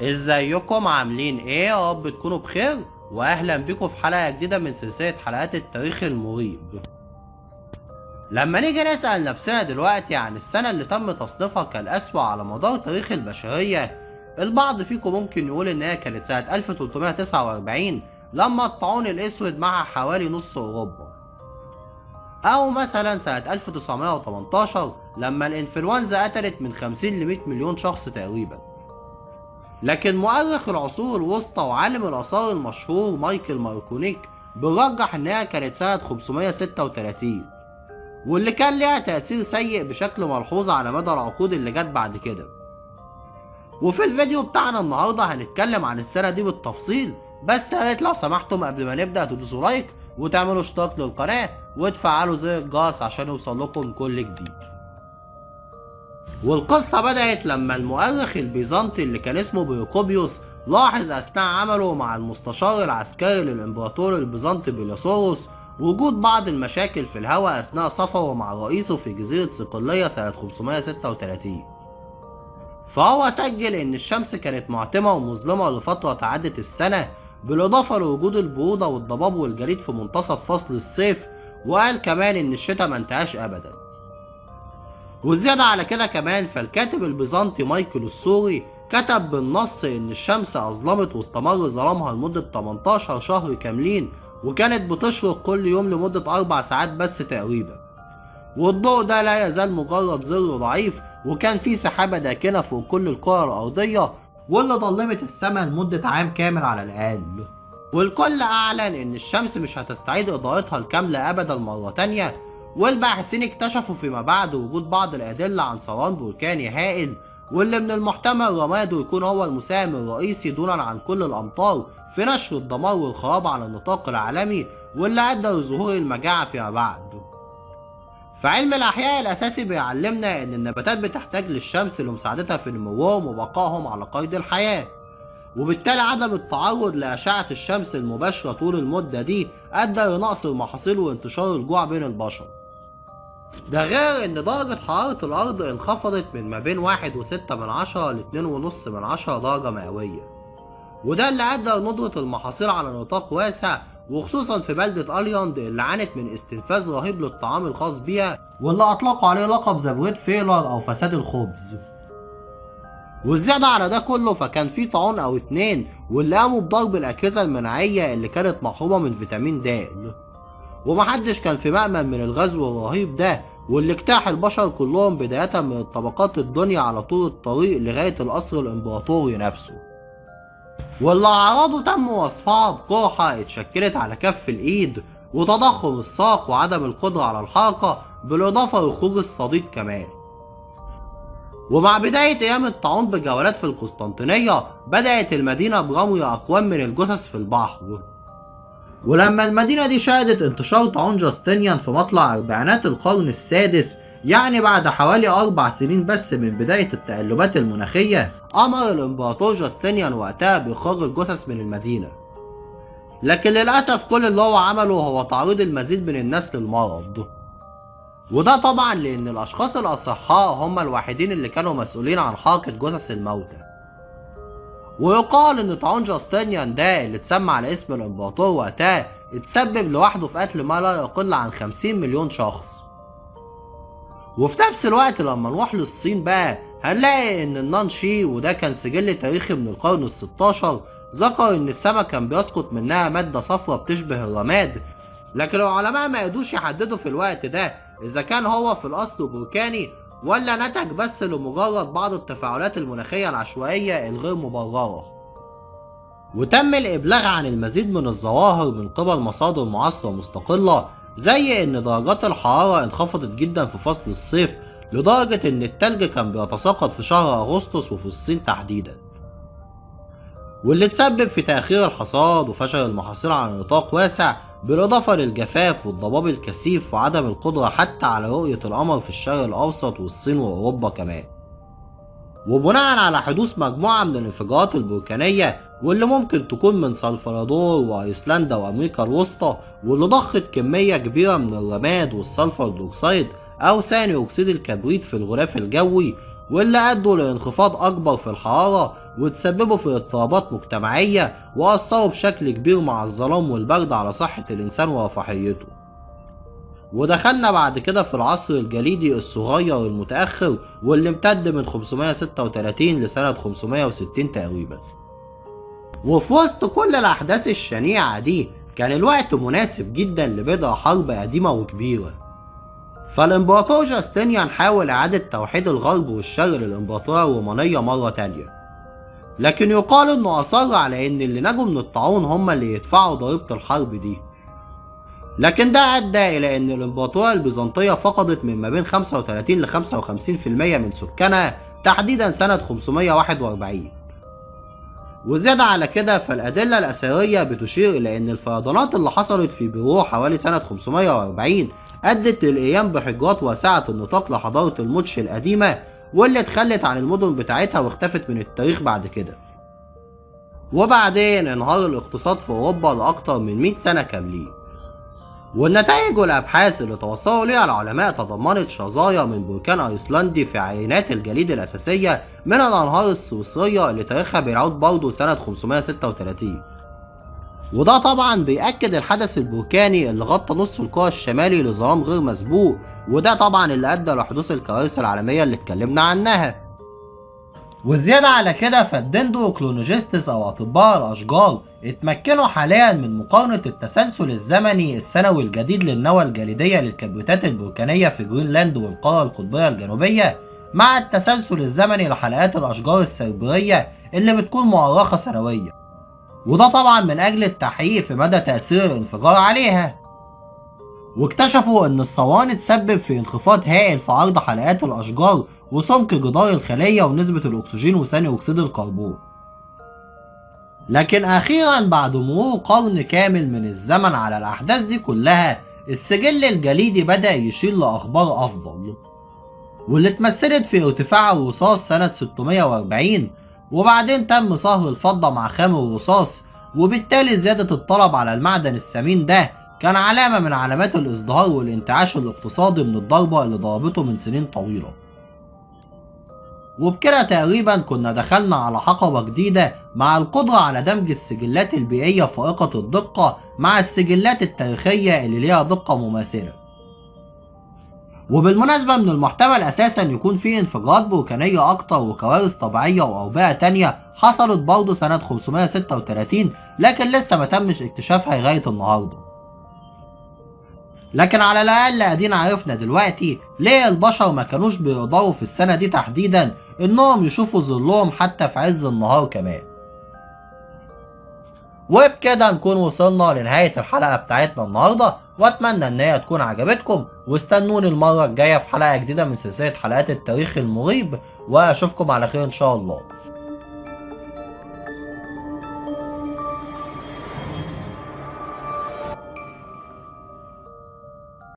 ازيكم عاملين ايه؟ يا رب تكونوا بخير، واهلا بكم في حلقة جديدة من سلسلة حلقات التاريخ المريب. لما نيجي نسأل نفسنا دلوقتي عن السنة اللي تم تصنيفها كالأسوأ على مدار تاريخ البشرية، البعض فيكم ممكن يقول انها كانت سنة 1349 لما الطاعون الاسود مع حوالي نص اوروبا، او مثلا سنة 1918 لما الانفلونزا قتلت من 50 ل 100 مليون شخص تقريبا. لكن مؤرخ العصور الوسطى وعالم الآثار المشهور مايكل ماركونيك بيرجح انها كانت سنة 536، واللي كان لها تأثير سيء بشكل ملحوظ على مدى العقود اللي جت بعد كده. وفي الفيديو بتاعنا النهاردة هنتكلم عن السنة دي بالتفصيل، بس يا ريت لو سمحتم قبل ما نبدأ تدوسوا like وتعملوا اشتراك للقناة وتفعلوا زر الجرس عشان يوصل لكم كل جديد. والقصة بدأت لما المؤرخ البيزنطي اللي كان اسمه بروكوبيوس لاحظ أثناء عمله مع المستشار العسكري للإمبراطور البيزنطي بيلاسوروس وجود بعض المشاكل في الهواء أثناء سفره مع رئيسه في جزيرة صقلية سنة 536. فهو سجل إن الشمس كانت معتمة ومظلمة لفترة تعدت السنة، بالإضافة لوجود البرودة والضباب والجليد في منتصف فصل الصيف، وقال كمان إن الشتاء ما انتهاش أبدا. وزيادة على كده كمان فالكاتب البيزنطي مايكل السوري كتب بالنص إن الشمس أظلمت واستمر ظلامها لمدة 18 شهر كاملين، وكانت بتشرق كل يوم لمدة 4 ساعات بس تقريبا، والضوء ده لا يزال مجرد ظل ضعيف، وكان في سحابة داكنة فوق كل الكرة الأرضية واللي ظلمت السماء لمدة عام كامل على الأقل. والكل أعلن إن الشمس مش هتستعيد إضاءتها الكاملة أبدا مرة تانية. والباحثين اكتشفوا فيما بعد وجود بعض الأدلة عن ثوران بركاني هائل، واللي من المحتمل رماده يكون هو المساهم الرئيسي دونا عن كل الأمطار في نشر الدمار والخراب على النطاق العالمي، واللي أدى لظهور المجاعة فيما بعد. فعلم الأحياء الأساسي بيعلمنا إن النباتات بتحتاج للشمس لمساعدتها في نموهم وبقائهم على قيد الحياة، وبالتالي عدم التعرض لأشعة الشمس المباشرة طول المدة دي أدى لنقص المحاصيل وانتشار الجوع بين البشر. ده غير إن درجة حرارة الأرض انخفضت من ما بين 1.6 ل2.5 درجة مئوية، وده اللي أدى لندرة المحاصيل على نطاق واسع، وخصوصا في بلدة ألياند اللي عانت من استنفاذ رهيب للطعام الخاص بيها، واللي أطلقوا عليه لقب the bread failure أو فساد الخبز. والزيادة على ده كله فكان في طاعون أو اتنين واللي قاموا بضرب الأجهزة المناعية اللي كانت محرومة من فيتامين د، ومحدش كان في مأمن من الغزو الرهيب ده واللي اجتاح البشر كلهم بداية من الطبقات الدنيا على طول الطريق لغاية القصر الإمبراطوري نفسه، واللي أعراضه تم وصفها بقرحة اتشكلت على كف الإيد وتضخم الساق وعدم القدرة على الحركة، بالإضافة لخروج الصديد كمان. ومع بداية أيام الطاعون بجولات في القسطنطينية بدأت المدينة برمي أقوام من الجثث في البحر. ولما المدينة دي شهدت انتشار طاعون جاستينيان في مطلع أربعينات القرن السادس، يعني بعد حوالي 4 سنين بس من بداية التقلبات المناخية، أمر الإمبراطور جاستينيان وقتها بإخراج الجثث من المدينة. لكن للأسف كل اللي هو عمله هو تعريض المزيد من الناس للمرض، وده طبعا لأن الأشخاص الأصحاء هم الوحيدين اللي كانوا مسؤولين عن حركة جثث الموتى. ويقال إن طاعون جاستينيان ده اللي اتسمى على اسم الإمبراطور وقتها اتسبب لوحده في قتل ما لا يقل عن 50 مليون شخص. وفي نفس الوقت لما نروح للصين بقى هنلاقي إن النانشي، وده كان سجل تاريخي من القرن الستاشر، ذكر إن السماء كان بيسقط منها مادة صفرة بتشبه الرماد، لكن العلماء ما قدروش يحددوا في الوقت ده إذا كان هو في الأصل بركاني ولا نتج بس لمجرد بعض التفاعلات المناخية العشوائية الغير مبررة. وتم الإبلاغ عن المزيد من الظواهر من قبل مصادر معاصرة مستقلة، زي إن درجات الحرارة انخفضت جدا في فصل الصيف لدرجة إن التلج كان بيتساقط في شهر أغسطس وفي الصين تحديدا، واللي تسبب في تأخير الحصاد وفشل المحاصيل على نطاق واسع، بالإضافة للجفاف والضباب الكثيف وعدم القدرة حتى على رؤية القمر في الشرق الأوسط والصين وأوروبا كمان. وبناء على حدوث مجموعة من الانفجارات البركانية واللي ممكن تكون من سلفادور وأيسلندا وأمريكا الوسطى، واللي ضخت كمية كبيرة من الرماد وال sulfur dioxide أو ثاني أكسيد الكبريت في الغلاف الجوي، واللي أدوا لانخفاض أكبر في الحرارة وتسببوا في اضطرابات مجتمعية وأثروا بشكل كبير مع الظلام والبرد على صحة الإنسان ورفاهيته. ودخلنا بعد كده في العصر الجليدي الصغير المتأخر واللي امتد من 536 لسنة 560 تقريبا. وفي وسط كل الأحداث الشنيعة دي كان الوقت مناسب جدا لبدء حرب قديمة وكبيرة. فالإمبراطور جاستنيان حاول إعادة توحيد الغرب والشرق للإمبراطورية الرومانية مرة تانية، لكن يقال إنه أصر على إن اللي نجوا من الطاعون هم اللي يدفعوا ضريبة الحرب دي. لكن ده أدى إلى إن الإمبراطورية البيزنطية فقدت من ما بين 35 ل 55% من سكانها تحديدا سنة 541. وزيادة على كده فالأدلة الأثرية بتشير إلى إن الفيضانات اللي حصلت في بيرو حوالي سنة 540 أدت للقيام بحجرات واسعة النطاق لحضارة الموتش القديمة، واللي اتخلت عن المدن بتاعتها واختفت من التاريخ بعد كده. وبعدين انهار الاقتصاد في أوروبا لأكتر من 100 سنة كاملين. والنتائج والأبحاث اللي توصلوا ليها العلماء تضمنت شظايا من بركان أيسلندي في عينات الجليد الأساسية من الأنهار السويسرية اللي تاريخها بيعود برضه سنة 536. وده طبعا بيأكد الحدث البركاني اللي غطى نص الكرة الشمالي لظلام غير مسبوق، وده طبعا اللي أدى لحدوث الكوارث العالمية اللي اتكلمنا عنها. وزيادة على كده فال dendrochronologists أو أطباء الأشجار اتمكنوا حاليا من مقارنة التسلسل الزمني السنوي الجديد للنوى الجليدية للكبريتات البركانية في جرينلاند والقارة القطبية الجنوبية مع التسلسل الزمني لحلقات الأشجار السربرية اللي بتكون مؤرخة سنويا، وده طبعا من أجل التحقيق في مدى تأثير الانفجار عليها. واكتشفوا ان الصوان تسبب في انخفاض هائل في عرض حلقات الأشجار وسمك جدار الخلية ونسبة الأكسجين وثاني أكسيد الكربون. لكن أخيرا بعد مرور قرن كامل من الزمن على الأحداث دي كلها، السجل الجليدي بدأ يشير لأخبار أفضل، واللي اتمثلت في ارتفاع الرصاص سنة 640، وبعدين تم صهر الفضة مع خام الرصاص، وبالتالي زيادة الطلب على المعدن الثمين ده كان علامة من علامات الازدهار والانتعاش الاقتصادي من الضربة اللي ضربته من سنين طويلة. وبكده تقريبا كنا دخلنا على حقبة جديدة مع القدرة على دمج السجلات البيئية فائقة الدقة مع السجلات التاريخية اللي ليها دقة مماثلة. وبالمناسبة من المحتمل أساسا يكون في انفجارات بركانية أكتر وكوارث طبيعية وأوبئة تانية حصلت برضه سنة 536، لكن لسه ما تمش اكتشافها لغاية النهاردة. لكن على الأقل أدينا عرفنا دلوقتي ليه البشر ما كانوش بيقدروا في السنة دي تحديدا إنهم يشوفوا ظلهم حتى في عز النهار كمان. وبكده نكون وصلنا لنهاية الحلقة بتاعتنا النهاردة، واتمنى ان هي تكون عجبتكم، واستنوني المرة الجاية في حلقة جديدة من سلسلة حلقات التاريخ المريب، واشوفكم على خير ان شاء الله.